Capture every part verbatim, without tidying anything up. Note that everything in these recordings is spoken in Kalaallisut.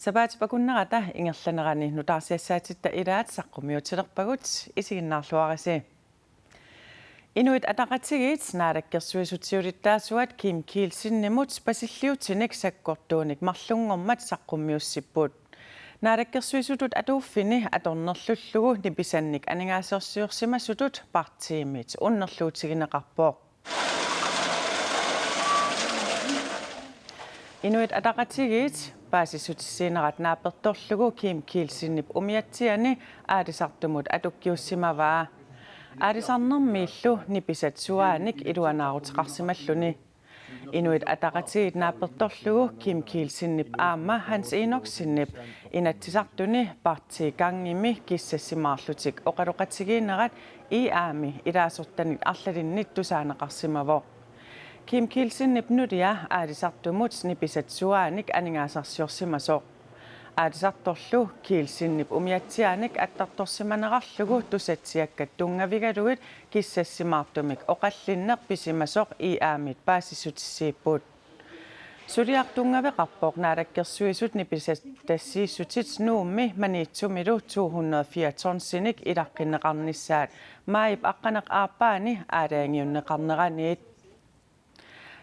Sapaatip akunnerata ingerlanerani nutaarsiassaatitta ilaat saqqummiutilerpagut, isiginnaarluarisi. Inuit Ataqatigiit Naalakkersuisut siulittaasuat Kim Kielsenimut pasilliutinik sakkortuunik marlunngormat saqqummiussipput. Naalakkersuisutut atuuffini atornerlullugu nipisannik aningaasarsiorsimasutut partiimit unnerluutigineqarpoq. Inuit Ataqatigiit paasissutissiinerat naapertorlugu Kim Kielsenip umiatsiani aalisartumut atukkiussimavaa. Aalisarnermiillu nipisat suaanik iluanaaruteqarsimalluni. Inuit Ataqatigiit naapertorlugu Kim Kielsenip aamma Hans Enoksenip Inatsisartuni partii gangimi kissassimaarlutik oqaloqatigiinnerat I A-mi ilaasortanit arlalinnit tusaaneqarsimavoq. Kim Kielsenip nulia aalisartumut nipisat suaanik aningaasarsiorsimasoq. Aalisartorlu Kielsenip umiatsiaanik attartorsimanerarlugu tusatsiakkat tunngavigalugit kissassimaartumik oqallinneq pisimasoq I A-mit paasissutissiipput. Suliaq tunngaveqarpoq Naalakkersuisut nipisatassiissutit Nuummi Maniitsumilu to hundrede og fire tonsinik ilaqqinneqarnissaat maajip aqqaneq-aappaani aalajangiunneqarneraniit.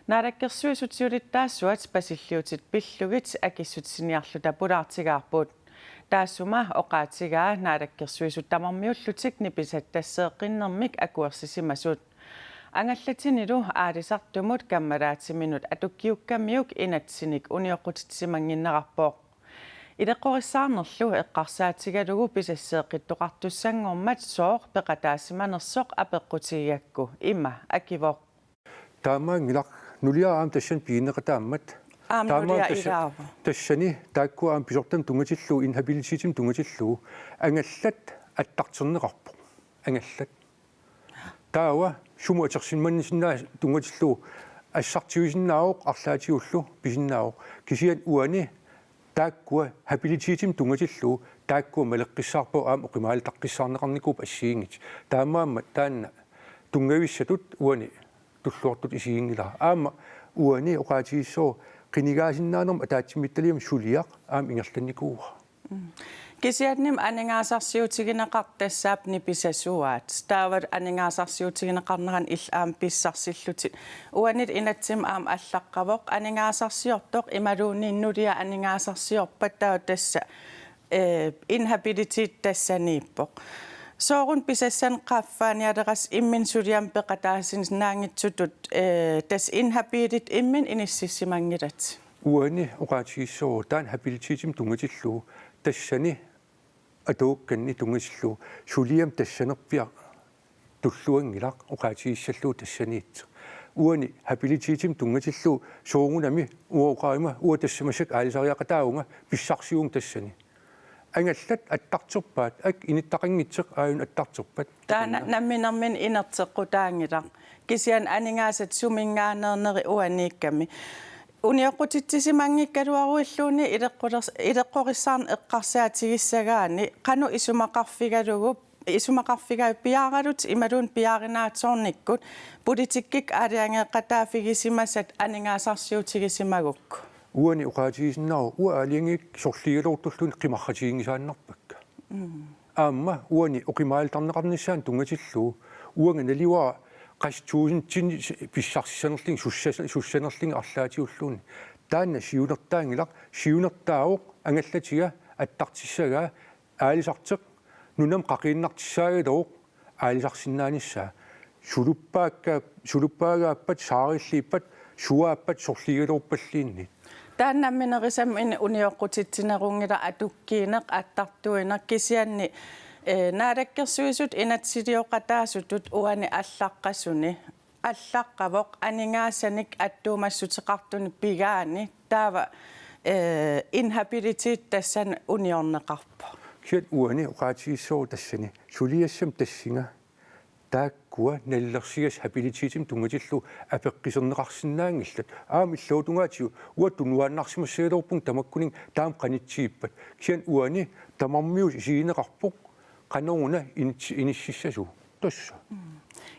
Naalakkersuisut siulittaasuat pasilliutit pillugit akissutissiniarluta pulaartigaarput. Taassuma oqaatigaa Naalakkersuisut tamarmiullutik nipisatasseeqqinnermik akuersisimasut. Angallatinilu aalisartumut kammalaatiminut atukkiukkamiuk inatsinik unioqqutitsisimannginnerarpoq. Ileqqorissaarnerlu eqqarsaatigalugu pisasseeqqittoqartussanngormat sooq peqataasimanersoq apeqqutigigakku, ima akivoq. Taamaanngilaq, nuliara aamma tassani pigineqataammat. Aamma taamaammat nulia tassa-, ilaavoq. Tassani taakkua aamma pisortamik tunngatillugu, inhabilitetimik tunngatillugu, angallat attarterneqarpoq. Angallat. Taava sumut atorsimannissinnaa tunngatillugu assartuisinnaavoq, arlaatigullu pisinnaavoq. Kisianni uani taakkua habilitetimik tunngatillugu taakkua maleqqissaarpavut aamma oqimaallutaqqissaarneqarnikuupput assigiinngitsut. Taamaammat taanna tunngavissatut uani tulluartutut isiginngilara. Aamma uani oqaatigissavara qinigaasinnaanermut ataatsimiititaliami suliaq aamma ingerlannikuuara. Mm. Kisiannimi aningaasarsiutigineqartut tassaapput nipisat suaat. Taava aningaasarsiutigineqarneranni illit aamma pissarsillutit. Uani inatsimmi aamma allaqqavoq, aningaasarsiortoq imaluunniit nulia aningaasarsiorpat, taava tassa, eh, inhabilitet tassaniippoq. Sooruna pisassanik qaffaanialerassi imminut suliamut peqataasinnaanngitsutut, eh, tassa inhabilitet imminut inississimanngilatit? Uani oqaatigissavara taanna habilitetimik tunngatillugu tassani atuukkanni tunngatillugu suliamut tassanerpiaq tulluanngilaq oqaatigissallugu tassaniittoq. Uani habilitetimik tunngatillugu soorunami uanga oqarama uanga tassa massakkut aalisariaqataavunga, pissarsivunga tassani. Angallat attarterpaat, ak inittaqanngitsoq aajuna attarterpat. Taanna namminermini inerteqqutaanngilaq. Kisianni aningaasat suminngaanneernerit uaniikkami. Unioqqutitsisimanngikkaluaruilluunniit ileqqulers-, ileqqorissaarneq eqqarsaatigissagaanni qanoq isumaqarfigalugu, isumaqarfigalugu piaaralutit imaluunniit piaarinaatsoornikkut politikkikkut aalajangeeqataaffigisimasat aningaasarsiutigisimagukku? Uani oqaatigisinnaavara uanga aalajangigakkit sorliigaluartulluunniit qimarratiginngisaannarpakka. Mm. Aamma uani oqimaalitarneqarnissaanut tunngatillugu uanga naluara qassit tuusintinik pissarsissanerlunga, sussa-, sussanerlunga arlaatigulluunniit. Taanna siunertaanngilaq, siunertaavoq angallatiga attartissagaa aalisartoq nunamut qaqiinnartussaagaluarpoq aalisarsinnaanissaa. Suluppaakka-, suluppaagaappat, saarilliippat, suaappat sorliigaluarpalluunniit. Taanna nammineq isamini unioqqutitsinerunngilaq atukkiineq, attartuineq, kisianni, eh, naalakkersuisut inatsisilioqataasutut uani allaqqasuni allaqqavoq aningaasanik attuumassuteqartunik pigaani, taava, eh, inhabilitet tassani uniorneqarpoq. Kisianni uani oqaatigissavara tassani suliassami tassunga taakkua nalilersugassat habilitetimik tunngatillugu apeqquserneqarsinnaanngillat. Aamma illuatungaatigut uanga tunuaannarsimassagaluarpunga tamakkuninnga taama qanitsigippata. Kisianni uani tamarmiusut isigineqarpoq qanoruna init-, inississasugut. Tassa. Mm.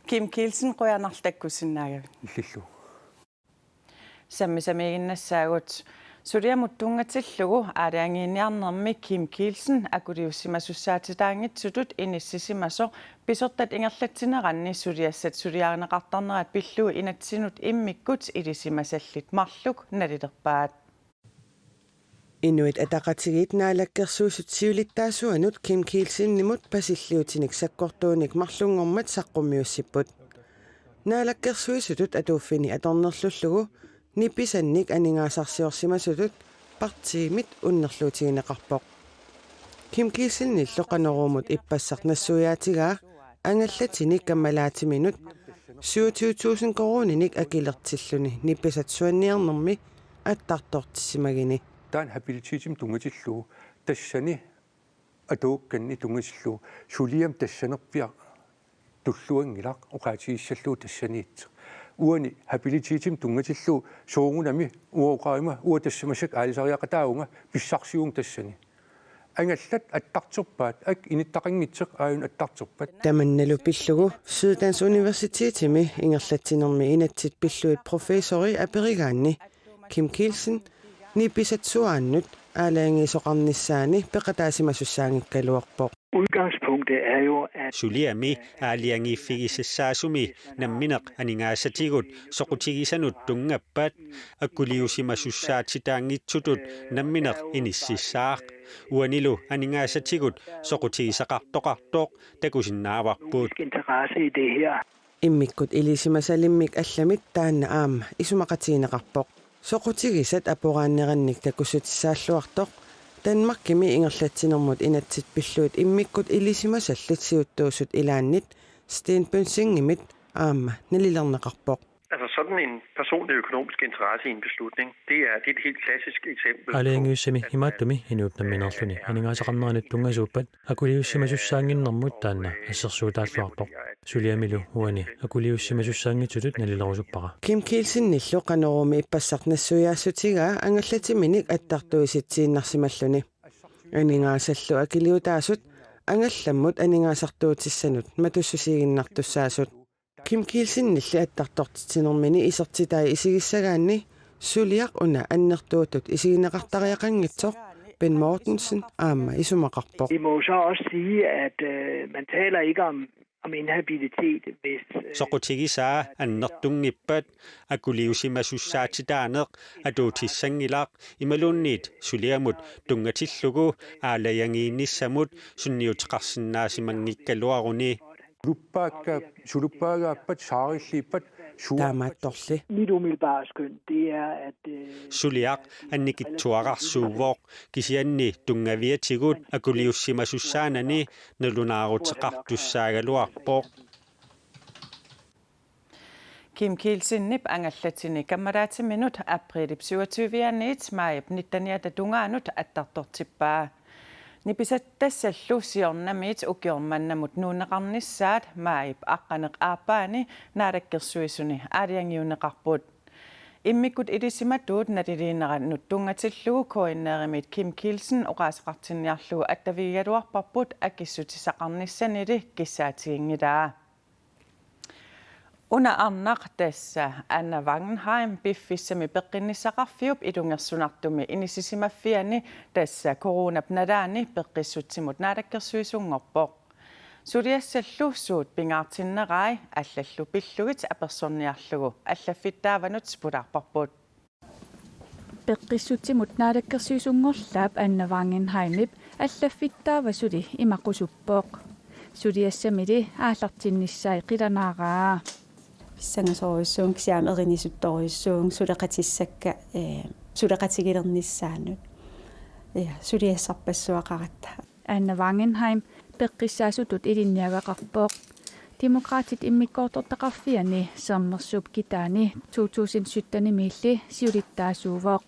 Kim Kielsen, qujanarlu takkussinnaagavit. Illillu. Sammisamiiginnassaagut. Suliamut tunngatillugu aalajangiiniarnermi Kim Kielsen akuliussimasussaatitaanngitsutut inissisimasoq pisortat ingerlatsineranni suliassat suliarineqartarnerat pillugu inatsinut immikkut ilisimasallit marluk nalilerpaat. Inuit Ataqatigiit Naalakkersuisut siulittaasuanut Kim Kielsenimut pasilliutinik sakkortuunik marlunngormat saqqummiussipput. Naalakkersuisutut atuuffini atornerlullugu nipisannik aningaasarsiorsimasutut partiimit unnerluutigineqarpoq. Kim Kielsenillu Qanoruumut ippassaq nassuiaatigaa angallatinik kammalaatiminut syvogtyve tusind koruuninik akilertilluni nipisat suanniarnermi attartortissimagini. Taanna habilitetimik tunngatillugu tassani atuukkanni tunngatillugu suliami tassanerpiaq tulluanngilaq oqaatigissallugu tassaniittoq. Uani habilitetimik tunngatillugu soorunami uanga oqarama uanga tassa massakkut aalisariaqataavunga pissarsiuvunga tassani. Angallat attartorpaat, ak inittaqanngitsoq aajuna attartorpat. Tamannalu pillugu Syddansk Universitetimi ingerlatsinermi inatsit pillugit professori aperigaanni Kim Kielsen nipisat suaannut aalajangiisoqarnissaani peqataasimasussaanngikkaluarpoq. Udgangspunktet er jo, at suliami aalajangiiffigisassaassumi nammineq aningaasatigut soqutigisanut tunngappat akuliussimasussaatitaanngitsutut nammineq inississaaq. Uanilu aningaasatigut soqutigisaqartoqartoq takusinnaavarput. Interesse i det her. Immikkut ilisimasalimmik allamit taanna aamma isumaqatigineqarpoq. Soqutigisat aporaannerannik takussutissaalluartoq Danmarkimi ingerlatsinermut inatsit pillugit immikkut ilisimasallit siuttuusut ilaannit Sten Bønsingimit aamma nalilerneqarpoq. Altså sådan en personlig økonomisk interesse i en beslutning, det er, det er et helt klassisk eksempel på, aalajangiussami at man, imaattumik inuup nammineerluni øh, er aningaasaqarneranut tunngasuuppat akuliussimasussaannginnermut taanna assersuutaalluarpoq. Suliamilu uani akuliussimasussaanngitsutut nalilerusuppara. Kim Kielsenillu Qanoruumi ippassaq nassuiaassutigaa angallatiminik attartuisitsiinnarsimalluni. Aningaasallu akiliutaasut angallammut aningaasartuutissanut matussusiiginnartussaasut. Kim Kielsenilli attartortitsinermini isertitai isigissagaanni suliaq una annertuutut isigineqartariaqanngitsoq Bent Mortensen aamma isumaqarpoq. Vi må jo så også sige, at, øh, man taler ikke om, om inhabilitet, hvis, øh, soqutigisaa annertunngippat akuliussimasussaatitaaneq atuutissanngilaq imaluunniit suliamut tunngatillugu aalajangiinissamut sunniuteqarsinnaasimanngikkaluaruni. Suluppaakka-, suluppaagaappat, saarilliippat, suaappat. Taamaattorli. Mit umiddelbare skøn, det er, at, øh, suliaq annikitsuararsuuvoq, kisianni tunngaviatigut akuliussimasussaanani nalunaaruteqartussaagaluarpoq. Kim Kielsenip angallatini kammalaatiminut aprilip syvogtyve-aniit maajip nitten-iata tungaanut attartortippaa. Nipisat tassallu siornamiit ukioq mannamut nuunneqarnissaat maajip aqqaneq-aappaani Naalakkersuisuni aalajangiunneqarput. Immikkut ilisimatuut naliliineranut tunngatillugu K N R-imiit Kim Kielsen oqaaseqartinniarlugu attavigigaluarparput akissutissaqarnissanili kissaatiginngilaa. Una arnaq tassa Anna Wangenheim piffissami peqqinnissaqarfiup ilungersunartumi inissisimaffiani tassa coronap nalaani peqqissutsimut naalakkersuisunngorpoq. Suliassallu suut pingaartinnerai allallu pillugit apersorniarlugu allaffittaavanut pulaarparput. Peqqissutsimut naalakkersuisunngorlaap Anna Wangenheimip allaffittaava suli imaqusuppoq. Suliassamili aallartinnissai qilanaaraa. Pissangasorujussuuvunga kisianni erinisuttorujussuuvunga suleqatissakka, eh, suleqatigilernissaannut. Ja, suliassarpassuaqaratta. Anna Wangenheim peqqissaasutut ilinniagaqarpoq. Demokraatit immikkoortortaqarfiani Sermersuup kitaani to tusind sytten-imiilli siulittaasuuvoq.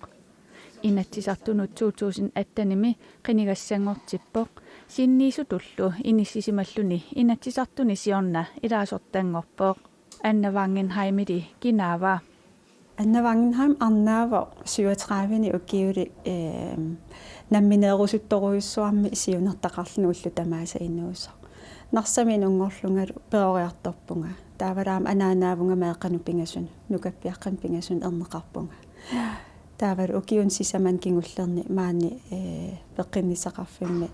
Inatsisartunut to tusind atten-imi qinigassanngortippoq. Sinniisutullu inissisimalluni Inatsisartuni siorna ilaasortanngorpoq. Anna Wangenheimili kinaava? Anna Wangenheim arnaavoq syvogtredive-ni ukiulik, ehm, nammineerusuttorujussuarmik siunertaqarluni ullut tamaasa inuusoq. Narsami inunngorlungalu peroriartorpunga. Taavalu aamma anaanaavunga meeqqanut pingasunut, nukappiaqqanut pingasunut erneqarpunga. Taavalu ukiuni sisamani kingullerni maani, ee, peqqinnissaqarfimmi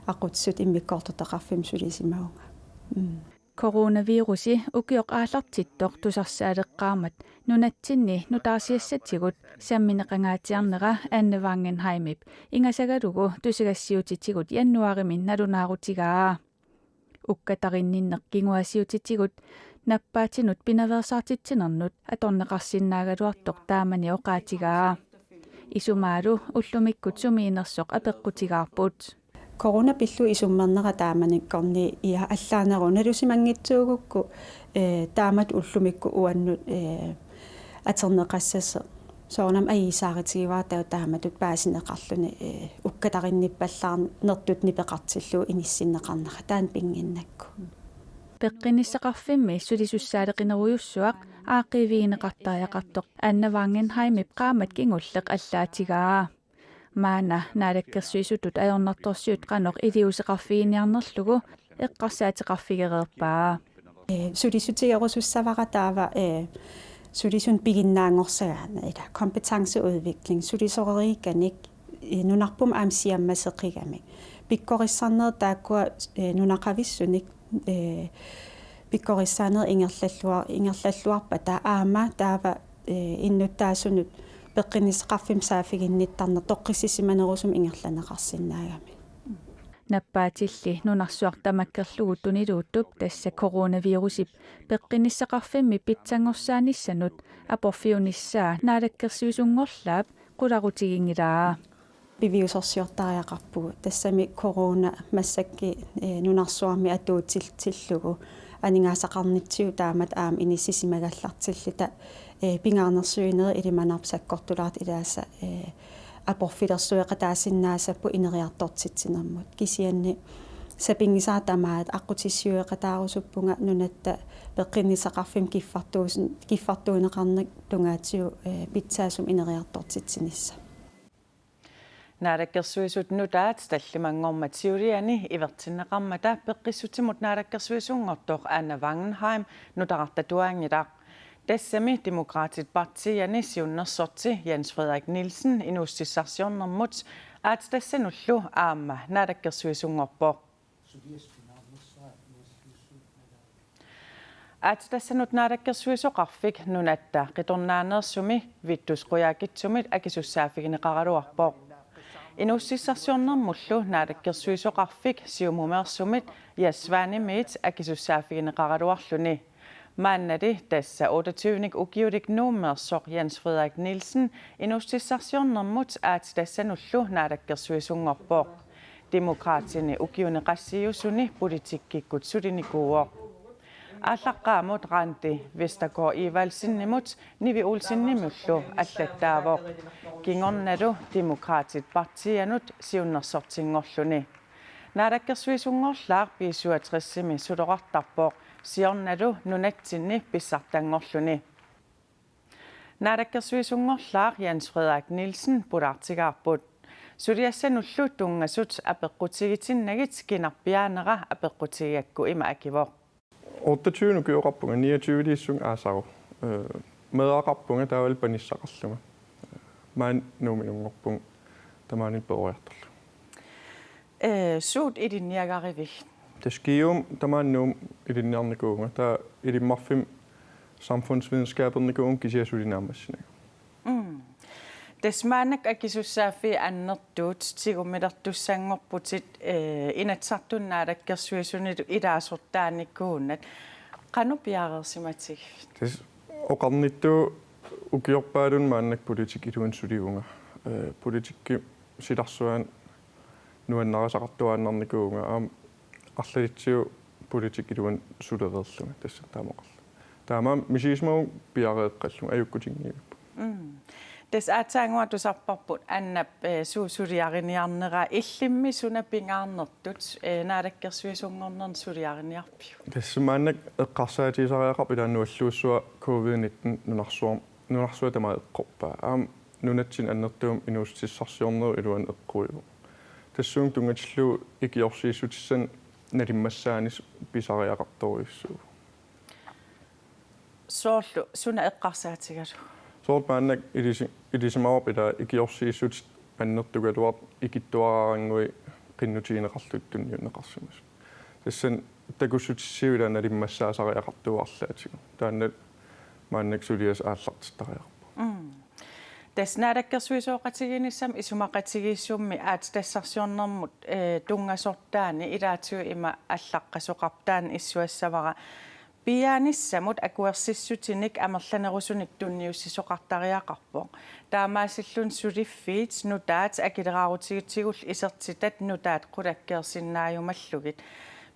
aqutsisut immikkoortortaqarfimmut sulisimavunga. Mm. Coronavirusi ukioq aallartittoq tusarsaaleqqaarmat nunatsinni nutaarsiassatigut sammineqangaatsiarnera Anne Wangenheimip ingasagalugu tusagassiuutitigut januaarimi nalunaarutigaa. Ukkatarinninneq kinguaassiuutitigut nappaatinut pinaveersaartitsinernut atorneqarsinnaagaluartoq taamani oqaatigaa. Isumaalu ullumikkut sumiinnersoq apeqqutigaarput. Corona pillugu isummernera taamanikkornii, ia, allaanerunalusimanngitsuugukku, ee, taamatut ullumikkut uannut, ee, atorneqassasoq. Soorunami ajuusaarutigivaat taava taamatut paasineqarluni, ee, ukkatarinnipallaarnertut nipeqartillugu inissinneqarnera taanna pinnginnakku. Peqqinnissaqarfimmi sulisussaaleqinerujussuaq aaqqiivigineqartariaqartoq Anne Wangenheimip qaammat kingulleq allaatigaa. Maanna naalakkersuisutut ajornartorsiut qanoq iliuuseqarfiginiarnerlugu eqqarsaateqarfigereerpaa. Ee, sulisutigerusussavara taava, ee, sulisunut piginnaanngorsagaanni, ila kompetenceudvikling, sulisorereerikanik, ee, nunarput aamma siammaseqigamik. Pikkorissarnerit taakkua, ee, nunaqavissunik, ee, pikkorissaanerit ingerlallua-, ingerlalluarpata aamma taava, ee, innuttaasunut peqqinnissaqarfimmik saaffiginnittarneq toqqissisimanerusumik ingerlanneqarsinnaagami. Nappaatilli nunarsuaq tamakkerlugu tuniluuttup tassa coronavirusip peqqinnissaqarfimmi pitsanngorsaanissanut aporfiunissaa naalakkersuisunngorlaap qularutiginngilaa. Piviusorsiortariaqarpugut. Tassami corona massakkut, ee, nunarsuarmi atuutillugu aningaasaqarnitsigut taamatut aamma inissisimagallartilluta, ee, pingaarnersiuinerit ilimanarpoq sakkortulaartut ilaasa, ee, aporfilersueqataasinnaasarput ineriartortitsinermut. Kisianni sapinngisaat tamaat aqqutissiueqataarusuppunga nunatta peqqinnissaqarfimmik kiffartuusin-, kiffartuunneqarneq tungaatigut, ee, pitsaasumik ineriartortitsinissaq. Naalakkersuisut nutaat tallimanngormat siuliani ivertinneqarmata peqqissutsimut naalakkersuisunngortoq Anne Wangenheim nutaartatuaanngilaq. Tassami Demokraatit partiiani siunnersorti Jens Frederik Nielsen inuussutissarsiornermut aatsitassanullu aamma naalakkersuisunngorpoq. Aatsitassanut naalakkersuisoqarfik nunatta qitornaaneersumi Vittus Qujaukitsumit akisussaaffigineqaraluarpoq. Inuussutissarsiornermullu naalakkersuisoqarfik Siumumeersumit Jess Svanemiit akisussaaffigineqaraluarluni. Maannali tassa otteogtyvenik ukiulik Nuummeersoq Jens Frederik Nielsen inuussutissarsiornermut aatsitassanullu naalakkersuisunngorpoq. Demokraatini ukiuni qassiusuni politikkikkut sulinikuuvoq. Aallaqqaammut Randi Vestergaard Evaldsenimut Nivi Olsenimullu allattaavoq. Kingornalu Demokraatit partiianut siunnersortinngorluni. Naalakkersuisunngorlaaq B syvogtresimi suloqartarpoq, siornalu nunatsinni pissartanngorluni. Naalakkersuisunngorlaaq Jens Frederik Nielsen pulaartigaarput. Suliassanullu tunngasut apeqqutigitinnagit kinarpiaanera apeqqutigigakku ima akivoq. Otteogtyve ukioqarpunga, niogtyveliissunga aasaru. Ee, meeraqarpunga taavalu panissaqarlunga. Maani Nuumminunngorpunga tamaani peroriartorlunga. Ee, suut ilinniagarivigit? Tassa GU-mi tamaani Nuummi ilinniarnikuuvunga. Taava Ilimmarfimmi samfundsvidenskabernikuuvunga kisianni suli naammassinagu. Mm. Tassa maannakkut akisussaaffiit annertuut tigummilertussanngorputit, ee, Inatsisartuni naalakkersuisunilu ilaasortaanikuunnat. Qanoq piareersimatigivit? Tassa oqarnittut ukiorpaalunni maannakkut politikkikkut sulivunga. Ee, politikkip silarsuani nuannarisaqartuaannarnikuuvunga, aamma arlalitsigut politikkikkut sulereerlunga, tassa taama oqarlunga. Taamaammat misigisimavunga piareeqqallunga, ajukkutinngivipput. Mm. Tassa aatsaannguaq tusarparput Annap, ee, suut suliariniarneraa, illimmi suna pingaarnertut, ee, naalakkersuisunngornerni suliariniarpiuk? Tassa maannakkut eqqarsaatigisariaqarpoq, ilaanni nualluussua covid nitten nunarsuar-, nunarsuaq tamaat eqqorpaa. Aamma nunatsinni annertuumik inuussutissarsiornerup iluani eqquivoq. Tassuuna tunngatillugu ikiorsiissutissanik nalimmassaanissamut pisariaqartorujussuuvoq. Soorlu suna eqqarsaatigalugu? Soorlu maannakkut ilisi-, ilisimavarput ilaa ikiorsiissutit annertugaluartut ikittuaraarannguit qinnutigineqarlutik tunniunneqarsimasut. Tassani takussutissiuilaat nalimmassaasariaqartuarlaatigut. Taanna maannakkut suliassaq aallartittariaqarpoq. Mm. Tassa naalakkersuisooqatigiinnissamut isumaqatigiissummi aatsitassarsiornermut, eh, tunngasortaani ilaatigut ima allaqqasoqarpoq, taanna issuassavara. Piiaanissamut akuersissutinik amerlanerusunik tunniussisoqartariaqarpoq. Taamaasilluni suliffiit nutaat akileraarutigitigullu isertitat nutaat qulakkeersinnaajumallugit.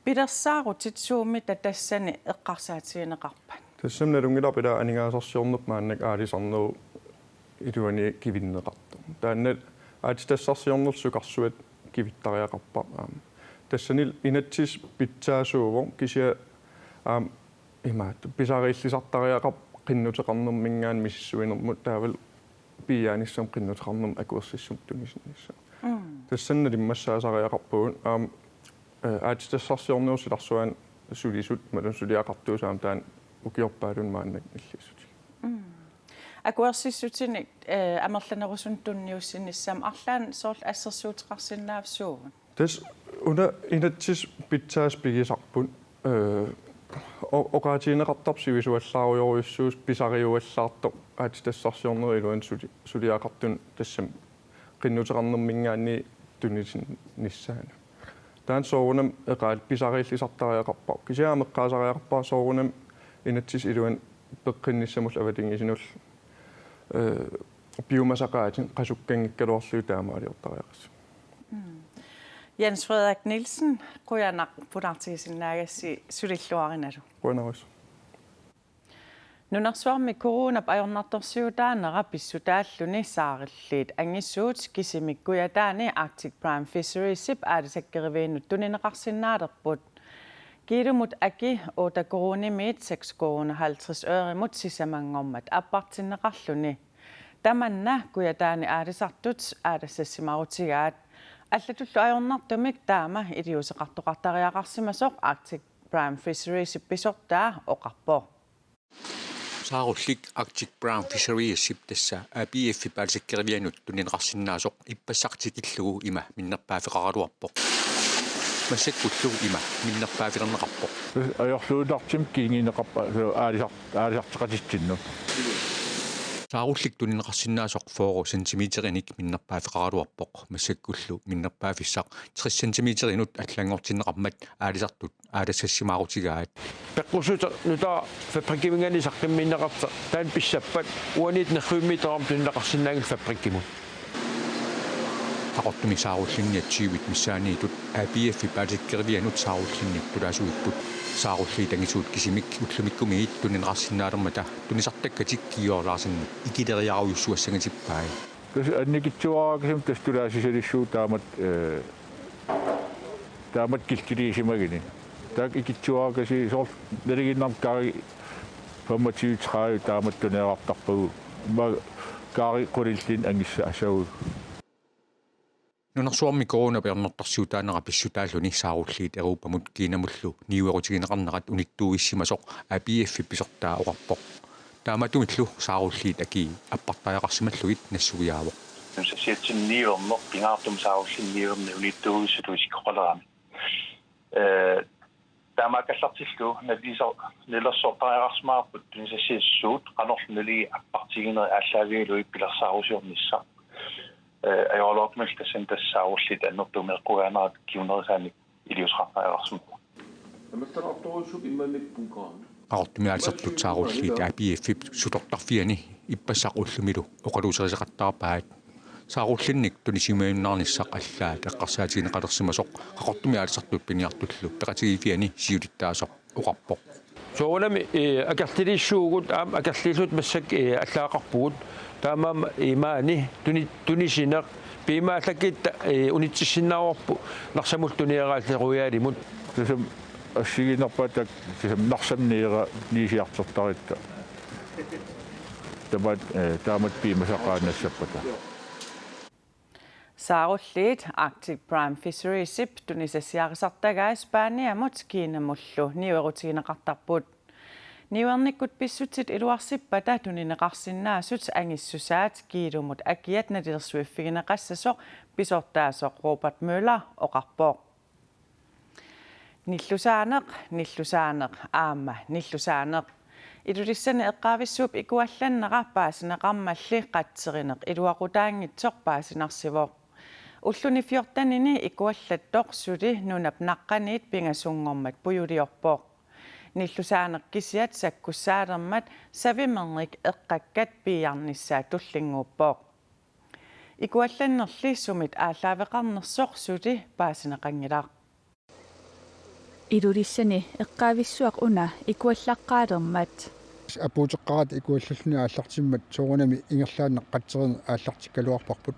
Pilersaarutit suummita tassani eqqarsaatigineqarpat? Tassami nalunngilarput ilaa aningaasarsiornerput maannakkut aalisarnerup iluani kivinneqartoq. Taanna aatsitassarsiornerlu sukarsuat kivittariaqarpara aamma. Tassani inatsisit pitsaasuuvoq kisianni aamma imaattoq pisariillisartariaqarpoq qinnuteqarnerminngaanniit misissuinermut taavalu piiaanissamut qinnuteqarnermut akuersissummik tunisinnissamut. Mm. Tassani nalimmassaasariaqarpugut aamma, eh, aatsitassarsiornerup silarsuani sulisut imaluunniit suliaqartuusut aamma taanna ukiorpaalunni maannakkut nalliussutigaat. Mm. Akuersissutinik, eh, amerlanerusunik tunniussinnissamut arlaannik soorlu assersuuteqarsinnaavat suut? Tassa una inatsisit pitsaasut pigisarput, eh, o-, oqaatigineqartarpoq sivisuallaarujorujussuusoq pisariuallaartoq aatsitassarsiornerup iluani suli-, suliaqartuni tassami qinnuteqarnerminngaanniit tunisinnissaanut. Taanna soorunami eqaal pisariillisartariaqarpara. Kisianni aamma eqqaasariaqarpara soorunami inatsisit iluani peqqinnissamullu avatangiisinullu, eh, piumasaqaatit qasukkanngikkaluarlugit taamaaliortariaqassapput. Mm. Jens Frederik Nielsen, qujanaq pulaartigisinnaagassi, sulilluarinalu. Qujanarujussuaq. Nunarsuarmi coronap ajornartorsiutaanera pissutaalluni saarulliit angisuut kisimik Kujataani Arctic Prime Fisheries-ip aalisakkeriviinut tunineqarsinnaalerput. Kiilumut aki otte koruunimiit seks koruunit halvtreds ørimut sisamanngormat appartinneqarluni. Tamanna Kujataani aalisartut aalassassimaarutigaat. Allatullu ajornartumik taama iliuuseqartoqartariaqarsimasoq Arctic Prime Fisheries-ip pisortaa oqarpoq. Saarullik Arctic Brown Fisheries-ip, tassa A P F-ip aalisakkerivianut tunineqarsinnaasoq ippassaq tikillugu ima minnerpaaffeqaraluarpoq. Massakkullu ima minnerpaaffilerneqarpoq. Ajorluinnartumik kiingineqarpa-, aalisar-, aalisarteqatitsinnut. Saarullik tunineqarsinnaasoq fyrre centimeterinik minnerpaaffeqaraluarpoq. Massakkullu minnerpaaffissaq tres centimeterinut allanngortinneqarmat aalisartut aalassassimaarutigaat. Peqqussuseq nutaaq fabrikkiminngaanniit saqqummiunneqartoq, taanna pissappat uaniittut nerrivimmiittoq aamma tunineqarsinnaanngilaq fabrikkimut. Qaqortumi saarullinniat tyvit missaanniittut A P F-ip aalisakkerivianut saarullinnik tulaasuipput. Saarulliit angisuut kisimik ullumikkumiit tunineqarsinnaalermata tunisartakkatik Kiior Larsenip ikileriarujussuassangatippai. Tassa annikitsuaraakasiit tassa tulaasisalissuugut taamatut, eh, taamatut killilerisimagunik. Taakku ikitsuaraakasiit soorlu nalinginnarmi kaari femogtyve tredive taamatut tunineqartarpagut. Immaqa kaari qulilluunniit angissaassagunik. Nunarsuarmi coronap ajornartorsiutaanera pissutaalluni saarulliit Europamut Kinamullu niuerutigineqarnerat unittuuissimasoq A P F-ip pisortaa oqarpoq. Taamaattumillu saarulliit akii appartariaqarsimallugit nassuiaavoq. Tunisassiatsinni niuerneq, pingaartumik saarullinni niuerneq unittuuissutuusikkoqalerami. Eh, taamaakallartillu naliso-, nalilersortariaqarsimaapput tunisassiat suut qanorlu nalii appartiginerit aallaavigalugit pilersaarusiornissaq. Eh, ajoraluartumillu tassani tassa saarulliit annertuumik eqqugaanera kingunerisaanik iliuuseqartariaqarsimavoq. Qaqortumi aalisartut saarulliit A P F-ip sutortarfiani ippassaq ullumilu oqaluuserisoqattaarpaat. Saarullinnik tunisimajunnaarnissaq allaat eqqarsaatigineqalersimasoq Qaqortumi aalisartut piniartullu peqatigiiffiani siulittaasoq oqarpoq. Soorunami, eh, akerlilissuugut aamma akerliilluta massakkut, eh, allaqqaarpugut. Taamaammat imaani tuni-, tunisineq piumaallakkit, eh, unitsissinnaavarput Narsamullu tunioraallerujaalimmut. Tassami assigiinnarpaa taakku tassami Narsami niuera niusiartortaritta. Tamaat, eh, taamatut piumasaqaat nassappata. Saarulliit Arctic Prime Fisheries-ip tunisassiarisartagaat Spaniamut Kinamullu niuerutigineqartarput. Niuernikkut pissutsit iluarsippata tunineqarsinnaasut angissusaat kiilumut akiat nalilersuiffigineqassasoq pisortaasoq Robert Møller oqarpoq. Nillusaaneq, nillusaaneq, aamma nillusaaneq. Ilulissani eqqaavissuup ikuallannera paasineqarmalli qatserineq iluaqutaanngitsoq paasinarsivoq. Ulluni fjortenini ikuallattoq suli nunap naqqaniit pingasunngormat pujuliorpoq. Nillusaaneq kisiat sakkussaalermat savimernik eqqakkat piiarnissaat tullinnguuppoq. Ikuallannerli sumit aallaaveqarnersoq suli paasineqanngilaq. Ilulissani eqqaavissuaq una ikuallaqqaalermat. Apuuteqqaarata ikuallalluni aallartimmat soorunami ingerlaannaq qatserineq aallartikkaluarparput.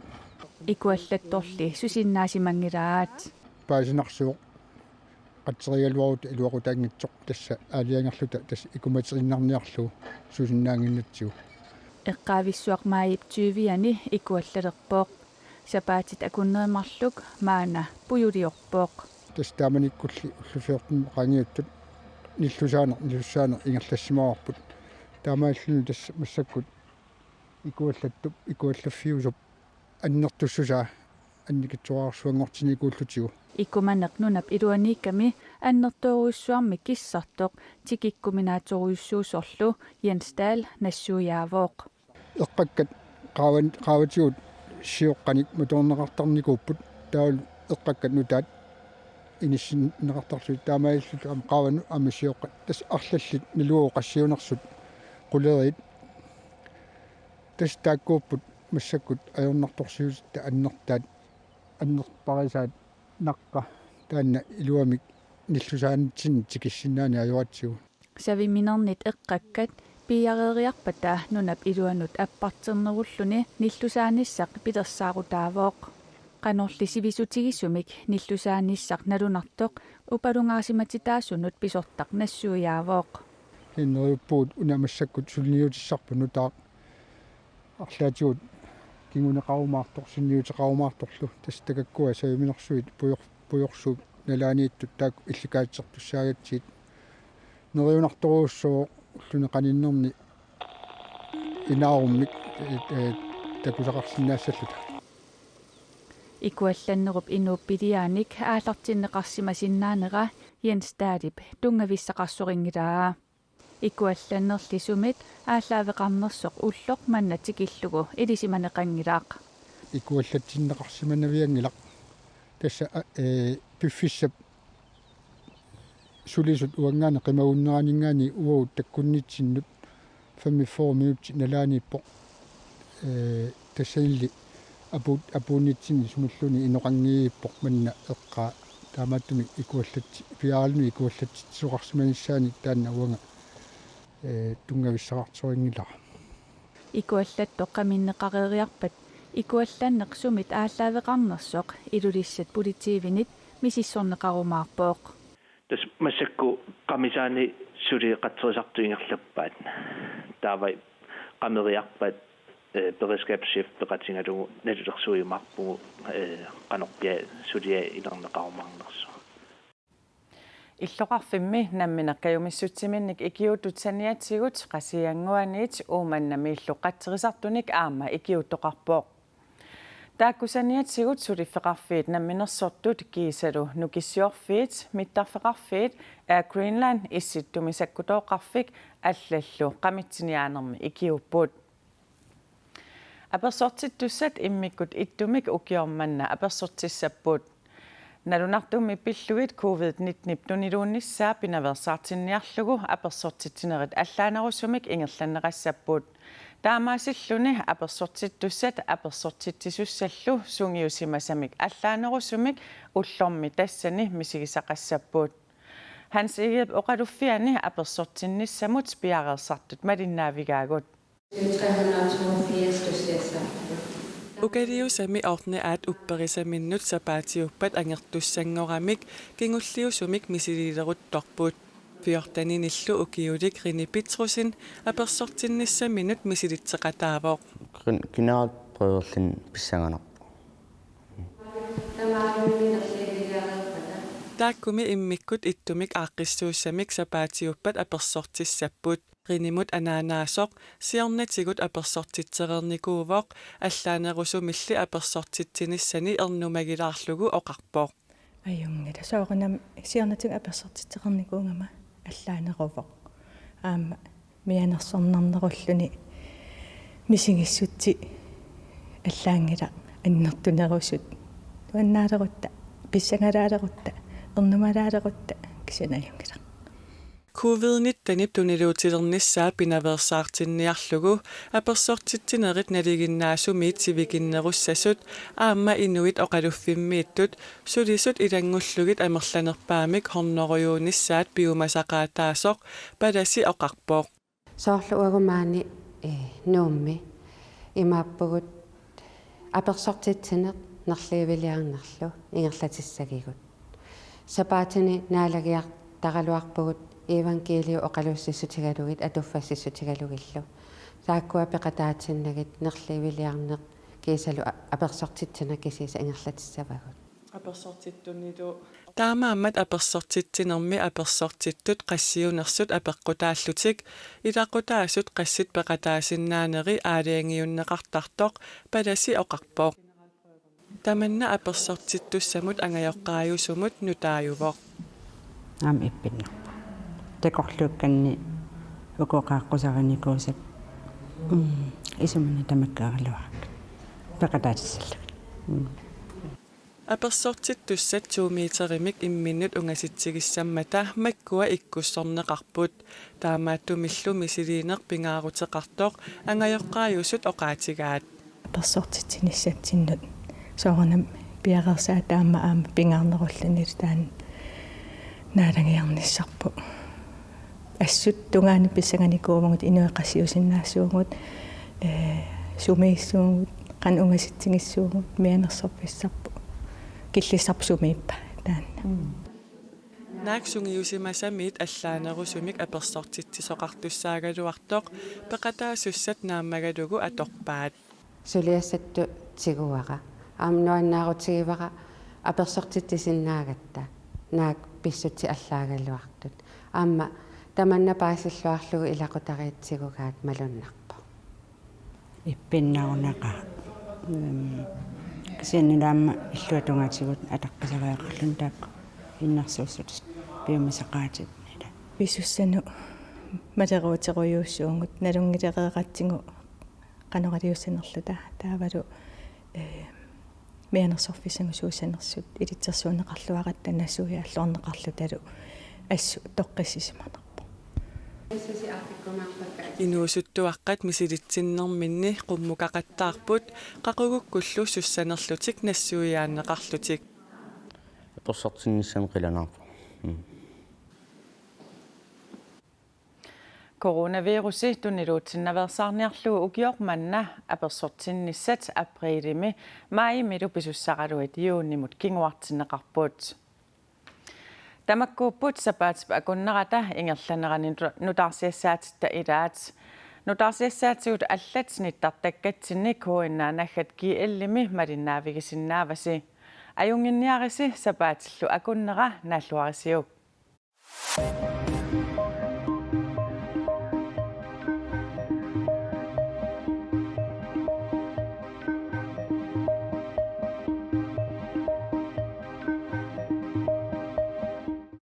Ikuallattorli susinnaasimanngilaat. Paasinarsivoq qatserigaluarutta iluaqutaanngitsoq, tassa aalajangerluta tassa ikumateriinnarniarlugu susinnaannginnatsigu. Eqqaavissuaq maajip tyviani ikuallalerpoq. Sapaatit akunneri marluk maanna pujuliorpoq. Tassa taamanikkulli ullut fjorten qaangiuttut nillusaaneq, nillusaaneq ingerlassimavarput. Taamaalilluni tassa massakkut ikuallattup ikuallaffiusup annertussusaa annikitsuararsuanngortinikuullutigu. Ikumaneq nunap iluaniikkami annertoorujussuarmik kissartoq tikikkuminaatsorujussuusorlu Jens Dahl nassuiaavoq. Eqqakkat qaavan-, qaavatigut sioqqanik matuneqartarnikuupput, taavalu eqqakkat nutaat inissinneqartarlugit, taamaalillutik aamma qaavannut aamma sioqqat. Tassa arlallit naluagut qassiunersut quleriit. Tassa taakkuupput massakkut ajornartorsiutitta annertaat, annerparisaat naqqa, taanna iluamik nillusaanitsinni tikissinnaaneq ajoratsigu. Saviminernit eqqakkat piiareeriarpata nunap iluanut apparternerulluni nillusaanissaq pilersaarutaavoq. Qanorli sivisutigisumik nillusaanissaq nalunartoq upalungaarsimatitaasunut pisortaq nassuiaavoq. Neriuppugut una massakkut suliniutissarput nutaaq. Arlaatigut kinguneqarumaartoq, sunniuteqarumaartorlu, tassa takakkua saviminersuit pujor-, pujorsuup nalaaniittut taakku illikaatertussaagatsigit. Neriunartorujussuuvoq ulluni qaninnerni inaarummik, ee, ee, takusaqarsinnaassalluta. Ikuallannerup inuup piliaanik aallartinneqarsimasinnaanera Jens Dahlip tunngavissaqarsorinngilaa. Ikuallannerli sumit aallaaveqarnersoq ulloq manna tikillugu ilisimaneqanngilaq. Ikuallatsinneqarsimanavianngilaq. Tassa, a, ee, piffissap sulisut uanngaanniit qimagunneraninngaanniit uagut takkunnitsinnut femogfyrre minutsit nalaaniippoq. Ee, tassanili apuut-, apuunnitsinni sumilluunniit inoqanngivippoq manna eqqaa. Taamaattumik ikuallatsi-, piaaraluni ikuallatsitsisoqarsimanissaanik taanna uanga, ee, tunngavissaqartorinngilaa. Ikuallattoq qaminneqareeriarpat ikuallanneq sumit aallaaveqarnersoq Ilulissat politiivinit misissorneqarumaarpoq. Tassa massakkut qamisaani suli qatserisartut ingerlappaat. Taava qameriarpat, ee, beredskabschef peqatigalugu nalilersuiumaarpugut, ee, qanorpiaq suliaq ilerneqarumaarnersoq. Illoqarfimmi nammineq kajumissutsiminnik ikiuuttut saniatigut Qasigiannguaniit Uummannamiillu qatserisartunik aamma ikiuuttoqarpoq. Taakku saniatigut suliffeqarfiit namminersortut kiisalu nukissiorfiit, mittarfeqarfiit, Air Greenland, Issittumi Sakkutooqqarfik allallu qamitsiniaanermi ikiuupput. Apersortittussat immikkut ittumik ukioq manna apersortissapput. Nalunartummi pillugit covid nittenip tuniluunnissaa pinaveersaartinniarlugu apersortitsinerit allaanerusumik ingerlanneqassapput. Taamaasilluni apersortittussat apersortitsisussallu sungiusimasamik allaanerusumik ullormi tassani misigisaqassapput. Hans Egedep oqaluffiani apersortinnissamut piareersartut malinnaavigaagut. Ukaliusami Orne Aat upperisaminnut sapaatiuppat angertussanngoramik kingulliusumik misiliileruttorput. Fjorteninillu ukiulik Rini Petrussen apersortinnissaminut misilitseqataavoq. Kin-, kinaarat prøverlin pissanganarpoq. Taakkumi immikkut ittumik aaqqissuussamik sapaatiuppat apersortissapput. Rinimut anaanaasoq siornatigut apersortitsereernikuuvoq, allaanerusumilli apersortitsinissani ernumagilaarlugu oqarpoq. Ajunngilaq, soorunami siornatigut apersortitsereernikuugama allaaneruvoq. Aamma mianersornarnerulluni misigissutsit allaanngilaq, annertunerusut, nuannaalerutta, pissangalaalerutta, ernumalaalerutta, kisianni ajunngilaq. Covid nittenip tuniluutilernissaa pinaveersaartinniarlugu apersortitsinerit nalinginnaasumiit sivikinnerussasut aamma inuit oqaluffimmiittut sulisut ilanngullugit amerlanerpaamik hornorujuunissaat piumasaqaataasoq Palasi oqarpoq. Soorlu uagut maani, eh, Nuummi imaappugut apersortitsineq nerliiviliarnerlu ingerlatissagigut. Sapaatini naalagiartaraluarpugut iivangkiiliu oqaluussissutigalugit atuffassissutigalugillu. Taakkua peqataatinnagit nerliiviliarneq kiisalu a-, apersortitsineq kisiisa ingerlatissavagut. Apersortittunilu. Taamaammat apersortitsinermi apersortittut qassiunersut apeqqutaallutik ilaqutaasut qassit peqataasinnaaneri aalajangiunneqartartoq Palasi oqarpoq. Tamanna apersortittussamut angajoqqaajusumut nutaajuvoq. Aamma ippinnarpoq. Takorluukkanni uku qaaqqusarinikuusat, mm, isumanni tamakkeeraluarakku peqataatissallugit. Mm. Apersortittussat to meterimik imminnut ungasitsigissammata makkua ikkussorneqarput. Taamaattumillu misiliineq pingaaruteqartoq angajoqqaajusut oqaatigaat. Apersortitsinissatsinnut soorunami piareersaataa aamma pingaarnerullunilu taanna naalagiarnissarput. Assut tungaanut pissanganikuuvugut, inuit qassiusinnaasuugut, ee, sumiissuugut, qanoq ungasitsigissuugut, mianersorfissarput, killissarput sumiippa taanna. Mm. Naak sungiusimasamiit allaanerusumik apersortitsisoqartussaagaluartoq peqataasussat naammagalugu atorpaat. Suliassattut tiguara. Aamma nuannaarutigivara apersortitsisinnaagatta naak pissutsit allaagaluartut. Aamma tamanna paasilluarlugu ilaqutariit tigugaat malunnarpoq. Ippinnarunaqaaq. Ehm, kisianni aamma illuatungaatigut ataqqisariaqarluni taakku innarsuussutissat piumasaqaatit ila. Pisussanut maleruuterujussuugut, nalunngilereeratsigu qanoq iliussanerluta, taavalu, eh, mianersorfissagut suussanersut ilitsersuunneqarluaratta nassuiaalluarneqarlutalu assut toqqissisimanarpoq. Inuusuttuaqqat misilitsinnerminni qummukaqattaarput, qaqugukkullu sussanerlutik nassuiaanneqarlutik. Apersortinnissamut qilanaarpoq. Mm. Coronavirusi tuniluutsinnaveersaarniarlugu ukioq manna apersortinnissat aprilimi maajimilu pisussaraluit juunimut kinguartinneqarput. Tamakkuupput sapaatip akunnerata ingerlanerani nuta-, nutaarsiassaatitta ilaat. Nutaarsiassaatigut allat nittartakkatsinni K N R naggat G L-imi malinnaavigisinnaavasi. Ajunnginniarisi, sapaatillu akunnera, naalluarisiuk.